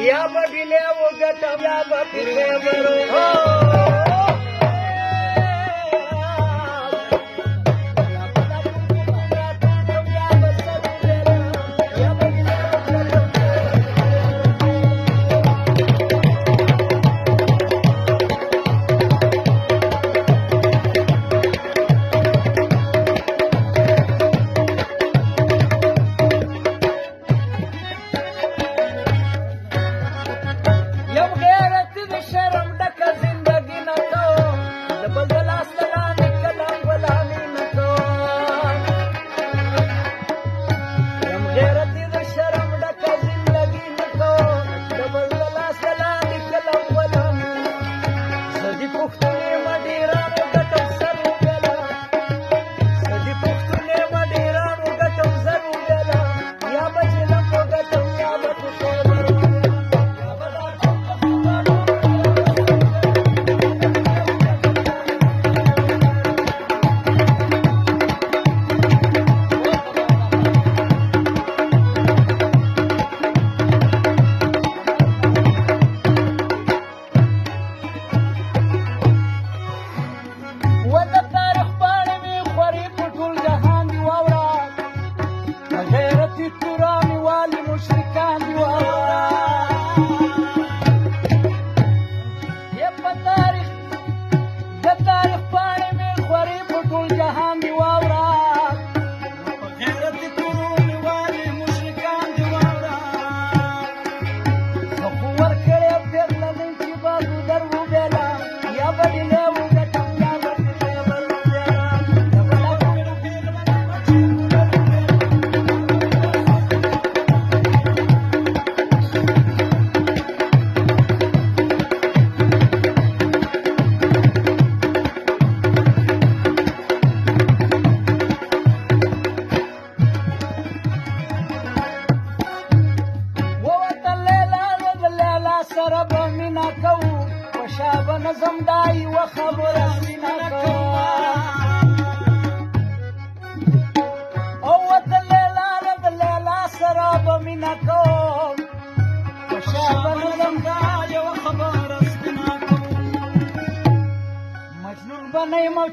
یا به ډیلې وګټم یا به خیبر.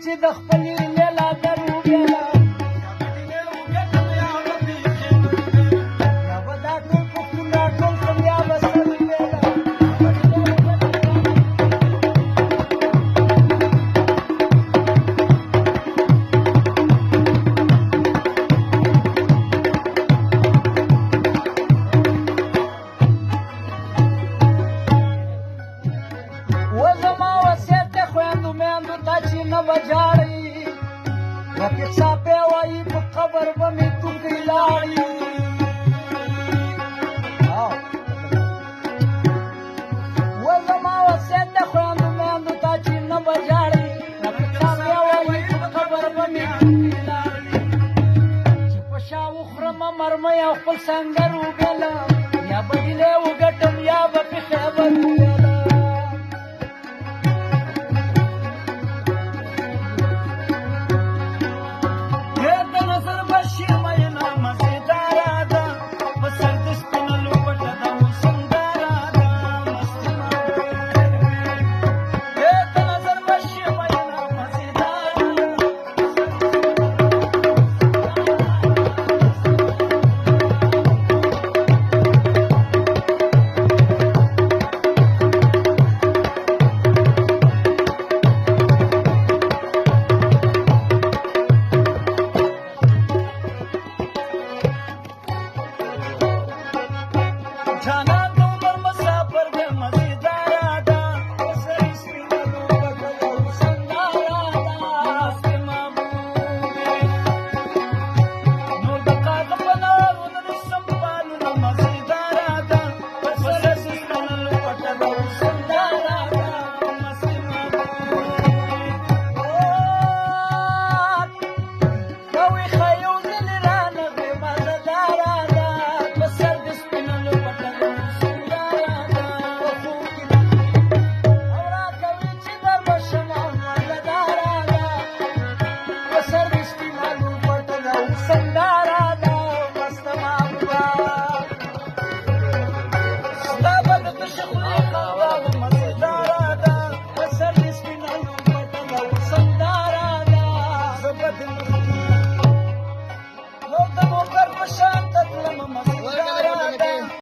چې د خپلې لیلا درو بیلا یا به دا ټول پښتون راټول کړم یا به سر وبېلم. و زما وصیت دی خویندو میندو ته چې نه به ژاړئ، رفیق صاحب وایي په قبر به مې توکي لاړي. و زما وصیت دی خویندو میندو ته چې نه به ژاړئ، رفیق صاحب وایي په قبر به مې توکي لاړي. چې په شا وخورمه مرمۍ او خپل سنګر وبېلم، یا به ډیلې وګټم یا به پې خیبر وبېلم. شان.